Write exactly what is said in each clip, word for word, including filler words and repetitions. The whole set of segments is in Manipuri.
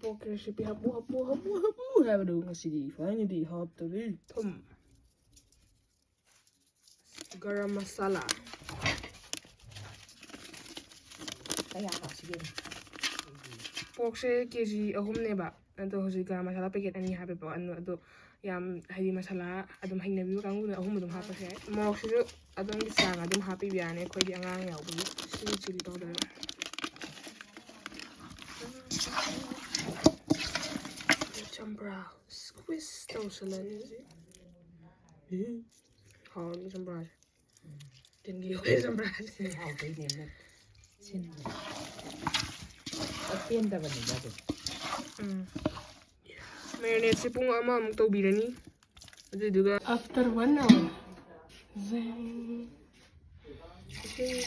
ꯄꯣꯛꯀꯤ ꯔꯦꯁꯤꯄꯤ ꯍꯥꯞꯄꯨ ꯍꯥꯞꯄꯨ ꯍꯥꯞꯄꯨ ꯍꯥꯞꯄꯨ ꯍꯥꯏꯕꯗꯨ ꯉꯁꯤꯗꯤ ꯐꯥꯏꯅꯗꯤ ꯍꯥꯞꯇꯔꯤ꯫ ꯊꯨꯝ, ꯒꯔꯝ ꯃꯁꯥꯂꯥ꯫ ꯀꯌꯥ ꯍꯥꯞꯁꯤꯒꯦ? ꯄꯣꯛꯁꯦ ꯀꯦ ꯖꯤ ꯑꯍꯨꯝꯅꯦꯕ, ꯑꯗꯣ ꯍꯧꯖꯤꯛ ꯒꯔꯝ ꯃꯁꯥꯂꯥ ꯄꯦꯀꯦꯠ ꯑꯅꯤ ꯍꯥꯞꯄꯦꯕ꯫ ꯑꯗꯣ, ꯑꯗꯣ ꯌꯥꯝ, ꯍꯥꯏꯗꯤ, ꯃꯁꯥꯂꯥ ꯑꯗꯨꯝ ꯍꯩꯅꯕꯤꯕ ꯀꯥꯡꯕꯨꯅ ꯑꯍꯨꯝ ꯑꯗꯨꯝ ꯍꯥꯞꯄꯁꯨ ꯌꯥꯏ꯫ ꯃꯣꯔꯣꯛꯁꯤꯁꯨ ꯑꯗꯣꯝꯒꯤ ꯆꯥꯡ ꯑꯗꯨꯝ ꯍꯥꯞꯄꯤꯕ ꯌꯥꯅꯤ, ꯑꯩꯈꯣꯏꯗꯤ ꯑꯉꯥꯡ ꯌꯥꯎꯕꯒꯤ꯫ ꯁꯤ ꯆꯤꯂꯤ ꯄꯥꯎꯗꯔ꯫ ꯆꯝꯄ꯭ꯔꯥ ꯁ꯭ꯀ꯭ꯋꯤꯁ ꯇꯧꯁꯜꯂꯅꯤ ꯍꯧꯖꯤꯛ꯫ ꯎꯝ, ꯍꯥꯎꯔꯅꯤ ꯆꯝꯄ꯭ꯔꯥꯁꯦ꯫ ꯇꯤꯟꯒꯤ ꯌꯣꯜꯂꯦ ꯆꯝꯄ꯭ꯔꯥꯁꯦ꯫ ꯁꯤꯅ ꯍꯥꯎꯗꯣꯏꯅꯦ, ꯃꯦꯠ꯫ ꯁꯤꯅ꯫ ꯑꯄꯦꯟꯗꯕꯅꯤꯗ ꯑꯗꯨꯝ꯫ ꯎꯝ꯫ ꯃꯦꯔꯤꯅꯦꯠꯁꯦ ꯄꯨꯡ ꯑꯃꯃꯨꯛ ꯇꯧꯕꯤꯔꯅꯤ꯫ ꯑꯗꯨꯗꯨꯒ after one hour, ꯏꯁꯤꯡ,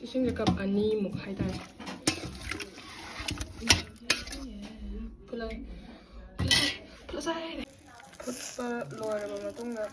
ꯏꯁꯤꯡꯁꯦ ꯀꯞ ꯑꯅꯤꯃꯨꯛ ꯍꯥꯏꯇꯥꯔꯦ꯫ ꯐꯨꯠꯂꯒꯦ꯫ ꯐꯨꯠꯂꯁꯦ꯫ ꯐꯨꯠꯂꯁꯦ꯫ ꯐꯨꯠꯄ ꯂꯣꯏꯔꯕ ꯃꯇꯨꯡꯗ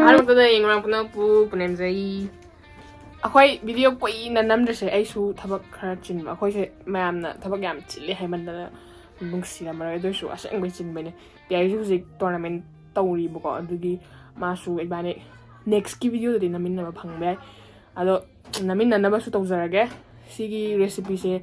ꯑꯍꯥꯟꯕꯗ ꯌꯦꯡꯕ ꯄꯨꯝꯅꯃꯛꯄꯨ ꯄꯨꯅꯦꯝꯖꯩ꯫ ꯑꯩꯈꯣꯏ ꯚꯤꯗꯤꯑꯣ ꯀꯨꯏꯅ ꯅꯝꯗ꯭ꯔꯤꯁꯦ ꯑꯩꯁꯨ ꯊꯕꯛ ꯈꯔ ꯆꯤꯟꯕ꯫ ꯑꯩꯈꯣꯏꯁꯦ ꯃꯌꯥꯝꯅ ꯊꯕꯛ ꯌꯥꯝ ꯆꯤꯜꯂꯦ ꯍꯥꯏꯃꯟꯗꯅ ꯅꯨꯡꯁꯤꯔꯝꯃꯔꯣꯏ꯫ ꯑꯗꯨ ꯑꯣꯏꯔꯁꯨ ꯑꯁꯦꯡꯕꯩ ꯆꯤꯟꯕꯩꯅꯦ꯫ ꯄꯤꯌꯥꯔꯤꯁꯨ ꯍꯧꯖꯤꯛ ꯇꯣꯔꯅꯥꯃꯦꯟ ꯇꯧꯔꯤꯕꯀꯣ, ꯑꯗꯨꯒꯤ ꯃꯥꯁꯨ ꯏꯕꯥꯅꯤ ꯅꯦꯛꯁꯀꯤ ꯚꯤꯗꯤꯑꯣꯗꯗꯤ ꯅꯝꯃꯤꯟꯅꯕ ꯐꯪꯕ ꯌꯥꯏ꯫ ꯑꯗꯣ ꯅꯝꯃꯤꯟꯅꯅꯕꯁꯨ ꯇꯧꯖꯔꯒꯦ꯫ ꯁꯤꯒꯤ ꯔꯦꯁꯤꯄꯤꯁꯦ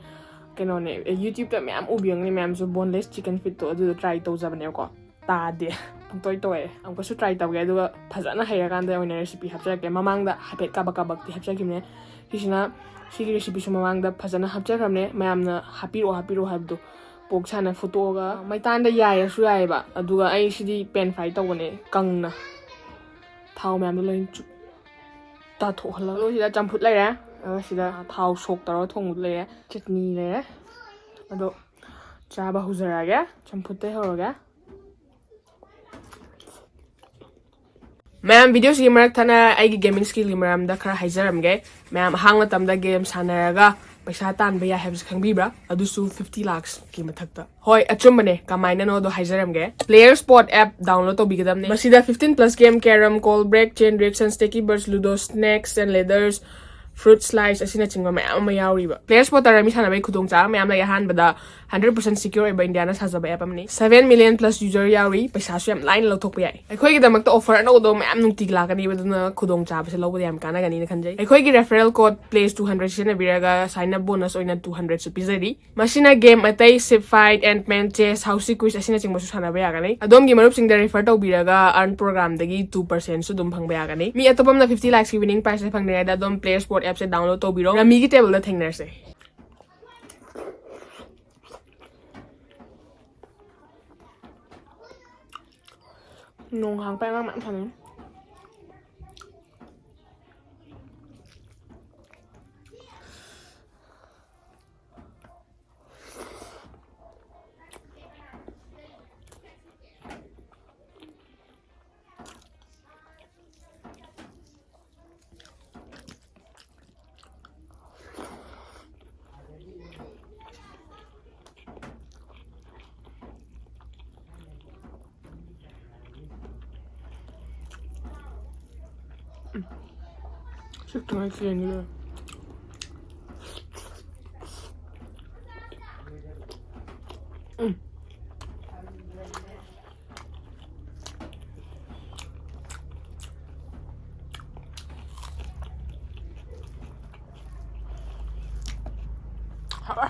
ꯀꯩꯅꯣꯅꯦ, YouTube-ꯇ ꯃꯌꯥꯝ ꯎꯕꯤꯔꯝꯒꯅꯤ ꯃꯌꯥꯝꯁꯨ, boneless chicken feet-ꯇꯣ, ꯑꯗꯨꯗꯣ try ꯇꯧꯖꯕꯅꯦꯕꯀꯣ꯫ ꯇꯥꯗꯦ꯫ ꯄꯨꯡꯇꯣꯏ ꯇꯣꯏꯔꯦ꯫ ꯑꯃꯨꯛꯀꯁꯨ ꯇ꯭ꯔꯥꯏ ꯇꯧꯒꯦ, ꯑꯗꯨꯒ ꯐꯖꯅ ꯍꯩꯔꯀꯥꯟꯗ ꯑꯣꯏꯅ ꯔꯦꯁꯤꯄꯤ ꯍꯥꯞꯆꯔꯛꯀꯦ꯫ ꯃꯃꯥꯡꯗ ꯍꯥꯏꯐꯦꯠ ꯀꯥꯕꯛ ꯀꯥꯕꯛꯇꯤ ꯍꯥꯞꯆꯈꯤꯕꯅꯦ꯫ ꯁꯤꯁꯤꯅ, ꯁꯤꯒꯤ ꯔꯦꯁꯤꯄꯤꯁꯨ ꯃꯃꯥꯡꯗ ꯐꯖꯅ ꯍꯥꯞꯆꯈ꯭ꯔꯕꯅꯦ꯫ ꯃꯌꯥꯝꯅ ꯍꯥꯞꯄꯤꯔꯛꯑꯣ, ꯍꯥꯞꯄꯤꯔꯛꯑꯣ ꯍꯥꯏꯕꯗꯣ ꯄꯣꯛ ꯁꯥꯅ ꯐꯨꯠꯇꯣꯛꯑꯒ ꯃꯩꯇꯥꯟꯗ ꯌꯥꯏꯔꯁꯨ ꯌꯥꯏꯑꯕ꯫ ꯑꯗꯨꯒ ꯑꯩ ꯁꯤꯗꯤ ꯄꯦꯟ ꯐ꯭ꯔꯥꯏ ꯇꯧꯕꯅꯦ, ꯀꯪꯅ꯫ ꯊꯥꯎ ꯃꯌꯥꯝꯗꯣ ꯂꯣꯏ ꯆꯨ-, ꯇꯥꯊꯣꯛꯍꯜꯂꯒ꯫ ꯑꯗꯣ ꯁꯤꯗ ꯆꯝꯐꯨꯠ ꯂꯩꯔꯦ, ꯑꯗꯨꯒ ꯁꯤꯗ ꯊꯥꯎ ꯁꯣꯛ ꯇꯧꯔꯒ ꯊꯣꯡꯕꯗꯣ ꯂꯩꯔꯦ, ꯆꯠꯅꯤ ꯂꯩꯔꯦ꯫ ꯑꯗꯣ ꯆꯥꯕ ꯍꯧꯖꯔꯛꯑꯒꯦ, ꯆꯝꯐꯨꯠꯇꯩ ꯍꯧꯔꯒꯦ꯫ ꯃꯌꯥꯝ, ꯚꯤꯗꯤꯑꯣꯁꯤꯒꯤ ꯃꯔꯛ ꯊꯠꯅ ꯑꯩꯒꯤ ꯒꯦꯃꯤꯡ ꯁ꯭ꯀꯤꯜꯒꯤ ꯃꯔꯝꯗ ꯈꯔ ꯍꯥꯏꯖꯔꯝꯒꯦ꯫ ꯃꯌꯥꯝ, ꯑꯍꯥꯡ ꯃꯇꯝꯗ ꯒꯦꯝ ꯁꯥꯟꯅꯔꯒ ꯄꯩꯁꯥ ꯇꯥꯟꯕ ꯌꯥꯏ ꯍꯥꯏꯕꯁꯤ ꯈꯪꯕꯤꯕ꯭ꯔꯥ? ꯑꯗꯨꯁꯨ ꯐꯤꯐꯇꯤ ꯂꯥꯛꯁꯀꯤ ꯃꯊꯛꯇ꯫ ꯍꯣꯏ, ꯑꯆꯨꯝꯕꯅꯦ꯫ ꯀꯃꯥꯏꯅꯅꯣꯗꯣ ꯍꯥꯏꯖꯔꯝꯒꯦ꯫ Player Spot app download ꯇꯧꯕꯤꯒꯗꯕꯅꯦ꯫ ꯃꯁꯤꯗ fifteen plus game, Carrom, Call Break, Chain Reaction, Sticky Birds, Ludo, Snakes and Ladders, Fruit Slice ꯑꯁꯤꯅꯆꯤꯡꯕ ꯃꯌꯥꯝ ꯑꯃ ꯌꯥꯎꯔꯤꯕ꯫ Player Spot ꯇ ꯔꯃꯤ ꯁꯥꯟꯅꯕꯒꯤ ꯈꯨꯗꯣꯡꯆꯥꯕ ꯃꯌꯥꯝ ꯂꯩ꯫ ꯑꯍꯥꯟꯕꯗ, hundred percent secure ꯑꯣꯏꯕ ꯏꯟꯗꯤꯌꯥꯅ ꯁꯥꯖꯕ app ꯑꯃꯅꯤ꯫ Seven million plus user ꯌꯥꯎꯔꯤ꯫ ꯄꯩꯁꯥꯁꯨ ꯌꯥꯝ ꯂꯥꯏꯅ ꯂꯧꯊꯣꯛꯄ ꯌꯥꯏ꯫ ꯑꯩꯈꯣꯏꯒꯤꯗꯃꯛꯇ offer ꯑꯅꯧꯕ ꯃꯌꯥꯝ ꯅꯨꯡꯇꯤꯒꯤ ꯂꯥꯛꯀꯅꯤꯕ, ꯑꯗꯨꯅ ꯈꯨꯗꯣꯡꯆꯥꯕꯁꯦ ꯂꯧꯕꯗ ꯌꯥꯝ ꯀꯥꯟꯅꯒꯅꯤꯅ ꯈꯟꯖꯩ꯫ ꯑꯩꯈꯣꯏꯒꯤ referral code plays two hundred ꯁꯤꯖꯤꯟꯅꯕꯤꯔꯒ sign up bonus ꯑꯣꯏꯅ two hundredꯁꯨ ꯄꯤꯖꯔꯤ꯫ ꯃꯁꯤꯅ game ꯑꯇꯩ, Shipfight, Ant-Man Chess, Housey Quiz ꯑꯁꯤꯅꯆꯤꯡꯕꯁꯨ ꯁꯥꯟꯅꯕ ꯌꯥꯒꯅꯤ꯫ ꯑꯗꯣꯝꯒꯤ ꯃꯔꯨꯞꯁꯤꯡꯗ refer ꯇꯧꯕꯤꯔꯒ earn programꯗꯒꯤ two percentꯁꯨ ꯑꯗꯨꯝ ꯐꯪꯕ ꯌꯥꯒꯅꯤ꯫ ꯃꯤ ꯑꯇꯣꯞꯄ ꯑꯃꯅ fifty likesꯀꯤ winning prizeꯁꯦ ꯐꯪꯗ꯭ꯔꯤꯉꯩꯗ ꯑꯗꯣꯝ Player Spot appꯁꯦ download ꯇꯧꯕꯤꯔꯣ꯫ ꯔꯃꯤꯒꯤ tableꯗ ꯊꯦꯡꯅꯔꯁꯦ꯫ ꯅꯣꯡ ꯍꯥꯡꯄꯩ ꯑꯉꯥꯡ ꯃꯌꯥꯝ ꯁꯥꯟꯅꯩ꯫ ꯁꯤꯛꯇꯉꯥꯏ ꯆꯦꯟꯒꯦ꯫ ꯎꯝ꯫ ꯍꯥꯎꯔꯦ꯫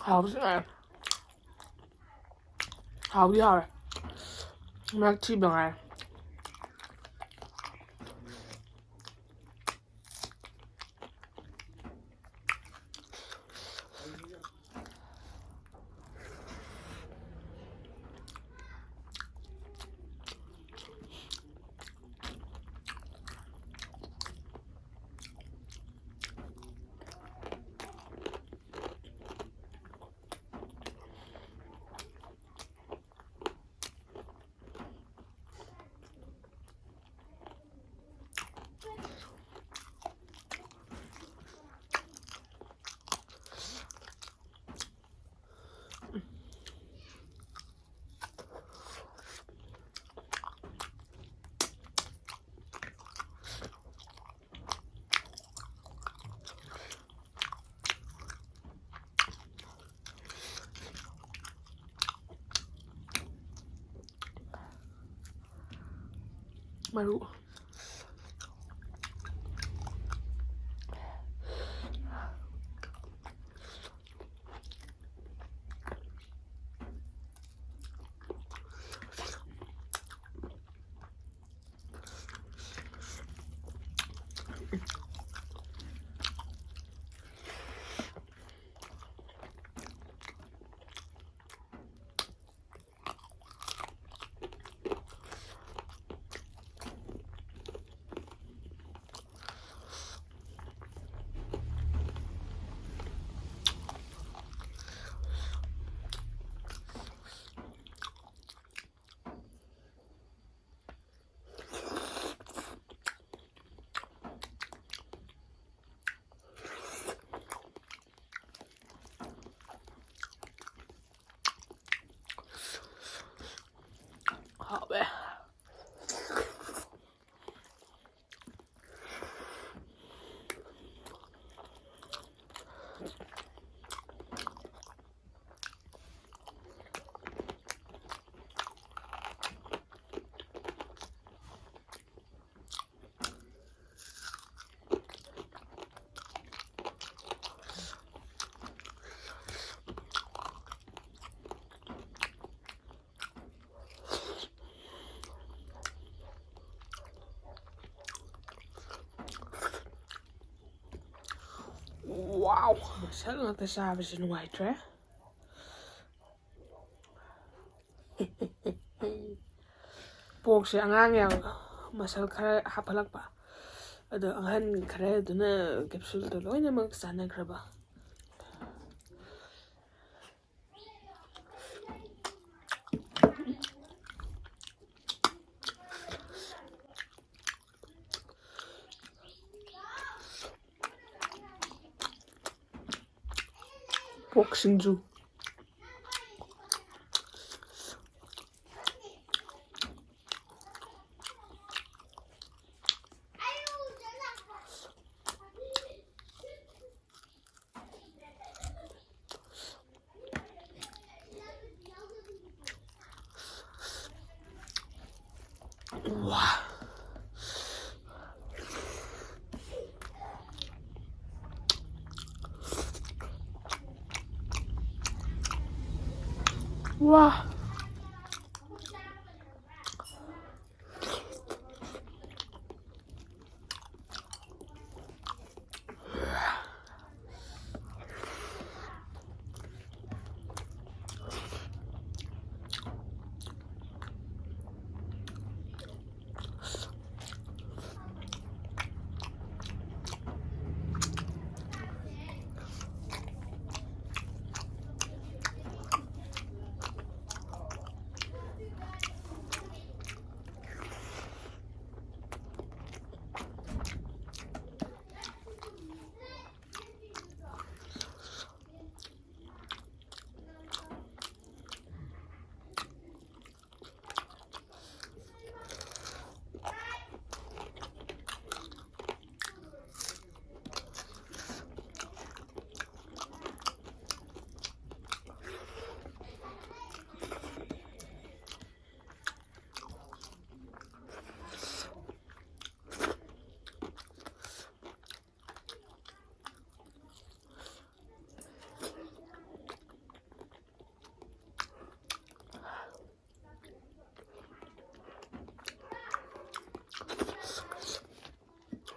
ꯍꯥꯎꯕꯁꯨ ꯌꯥꯔꯦ꯫ ꯍꯥꯎꯗꯤ ꯍꯥꯎꯔꯦ꯫ ꯃꯔꯛ ꯊꯤꯕ ꯉꯥꯏꯔꯦ꯫ ꯃꯔꯨ ꯍꯥꯎꯋꯦ꯫ Wow! ꯃꯁꯜ ꯉꯥꯛꯇ ꯆꯥꯕꯁꯦ ꯅꯨꯡꯉꯥꯏꯇ꯭ꯔꯦ꯫ ꯄꯣꯛꯁꯦ ꯑꯉꯥꯡ ꯌꯥꯝ ꯃꯁꯜ ꯈꯔ ꯍꯥꯞꯍꯜꯂꯛꯄ, ꯑꯗꯣ ꯑꯍꯟ ꯈꯔꯗꯨꯅ ꯀꯦꯞꯁꯨꯜꯗꯣ ꯂꯣꯏꯅꯃꯛ ꯆꯥꯟꯅꯈ꯭ꯔꯕ꯫ ꯄꯣꯛ ꯁꯤꯡꯖꯨ꯫ ꯋꯥ꯫ ꯋꯥ꯫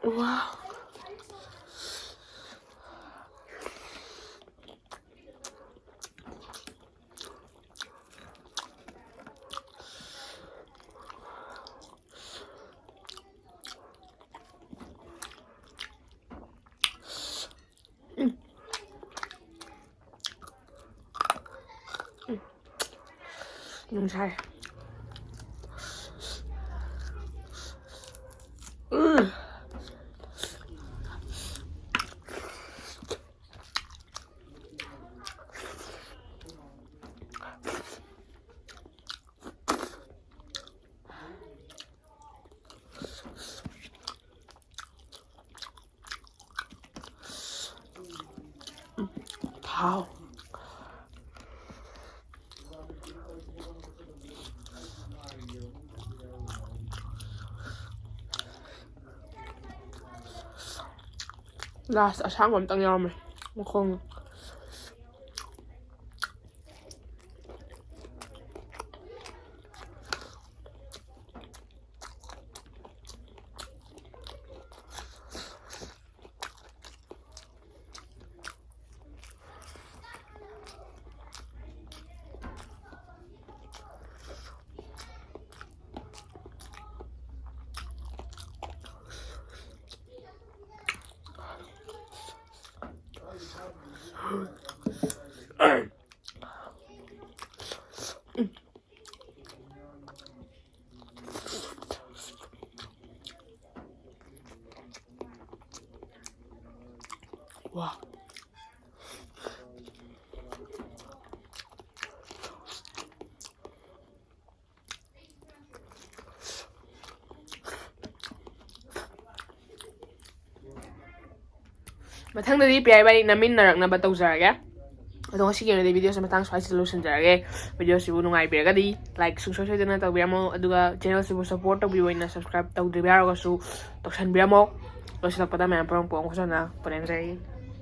Wow. ꯅꯨꯡꯁꯥꯏ꯫ ꯎꯝ꯫ ꯊꯥꯎ꯫ ꯂꯥꯁ ꯑꯁꯥꯡꯕ ꯑꯝꯇꯪ ꯌꯥꯎꯔꯝꯃꯦ ꯃꯈꯣꯡ꯫ ꯋꯥ꯫ ꯃꯊꯪꯗꯗꯤ ꯄꯤꯌꯥ ꯏꯕꯥꯅꯤ ꯅꯝꯃꯤꯟꯅꯔꯛꯅꯕ ꯇꯧꯖꯔꯒꯦ꯫ ꯑꯗꯣ ꯉꯁꯤꯒꯤ ꯑꯣꯏꯅꯗꯤ ꯚꯤꯗꯤꯑꯣꯁꯦ ꯃꯇꯥꯡ ꯁ꯭ꯋꯥꯏꯁꯤꯗ ꯂꯣꯏꯁꯤꯟꯖꯔꯒꯦ꯫ ꯚꯤꯗꯤꯑꯣꯁꯤꯕꯨ ꯅꯨꯡꯉꯥꯏꯕꯤꯔꯒꯗꯤ ꯂꯥꯏꯛ ꯁꯨꯡꯁꯣꯏ ꯁꯣꯏꯗꯅ ꯇꯧꯕꯤꯔꯝꯃꯣ, ꯑꯗꯨꯒ ꯆꯦꯅꯦꯜꯁꯤꯕꯨ ꯁꯞꯄꯣꯔꯠ ꯇꯧꯕꯤꯌꯨ ꯑꯣꯏꯅ ꯁꯕꯁꯀ꯭ꯔꯥꯏꯕ ꯇꯧꯗ꯭ꯔꯤꯕ ꯌꯥꯎꯔꯒꯁꯨ ꯇꯧꯁꯟꯕꯤꯔꯝꯃꯣ꯫ ꯂꯣꯏꯁꯤꯜꯂꯛꯄꯗ ꯃꯌꯥꯝ ꯄꯨꯝꯅꯃꯛꯄꯨ ꯑꯃꯨꯛ ꯍꯟꯅ ꯄꯨꯅꯦꯝꯖꯔꯤ꯫